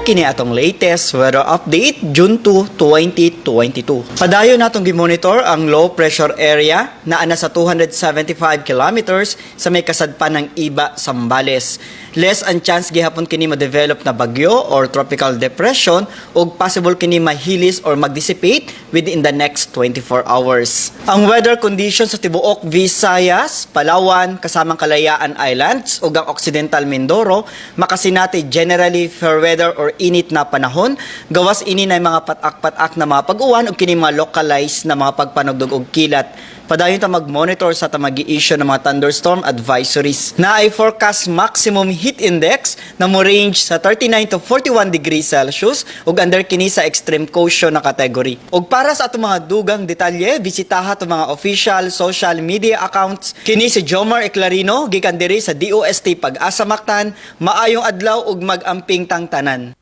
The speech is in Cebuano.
Kini atong latest weather update June 2, 2022. Padayon natong gimonitor ang low pressure area na ana sa 275 kilometers sa may kasadpan ng Iba, Zambales. Less ang chance gihapon kini ma-develop na bagyo or tropical depression ug possible kini mahilis or mag-dissipate within the next 24 hours. Ang weather conditions sa tibuok Visayas, Palawan, kasamang Kalayaan Islands ug ang Occidental Mindoro makasinati generally fair weather or init na panahon. Gawas ini na mga patak-patak na mga pag-uwan ug kini mga localized na mga pagpanugdog og kilat. Padayon ta mag-monitor sa ta magi-issue ng mga thunderstorm advisories. Naay forecast maximum heat index na mo range sa 39 to 41 degrees Celsius ug under kini sa extreme caution na category. Ug para sa atong mga dugang detalye, bisitaha atong mga official social media accounts. Kini si Jomar Eclarino gikan diri sa DOST Pag-asa Mactan. Maayong adlaw ug mag-amping tang tanan.